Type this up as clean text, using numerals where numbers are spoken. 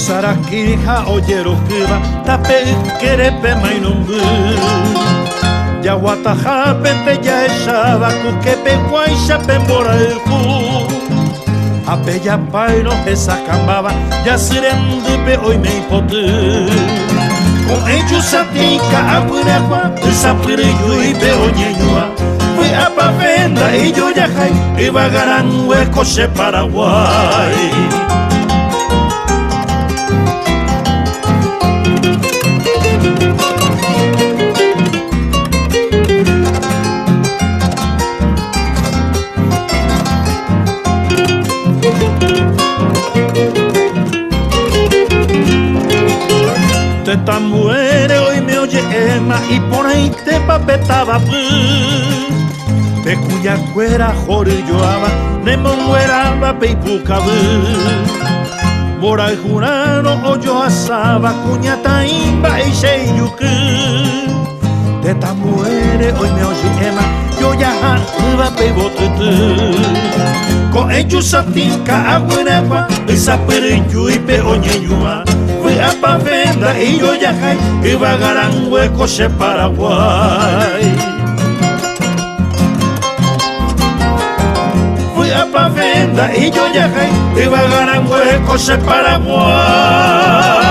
Osaraki ha ojerokýva tape ykére pe mainumby. Jaguatahápente jahecháva ku kepeguáicha pe mborayhu. Ha pe japáyrõ hesakãmbáva jasy rendýpe oime ipoty. Ko'ẽju satĩ ka'aguyragua ysapyryjúipe oñeñua. Vy'apavẽ nda'ijojahái yvagarãngue ko che Paraguái. Tetãmbuére oime oje'éma iporãitépa pe tavapy. Pe kuñakuéra horyjoáva nemongueráva pe ipukavy. Mborayhurãrõ ojoasáva kuñataĩ mba'éicha ijuky. Tetãmbuére oime oje'éma jojaha'ỹva pe yvotyty. Ko'ẽju satĩ ka'aguyrãgua ysapyryjúipe oñeñuã. Vy'apavẽ nda'ijojahái yvagarãngue ko che Paraguái. Vy'apavẽ nda'ijojahái yvagarãngue ko che Paraguái.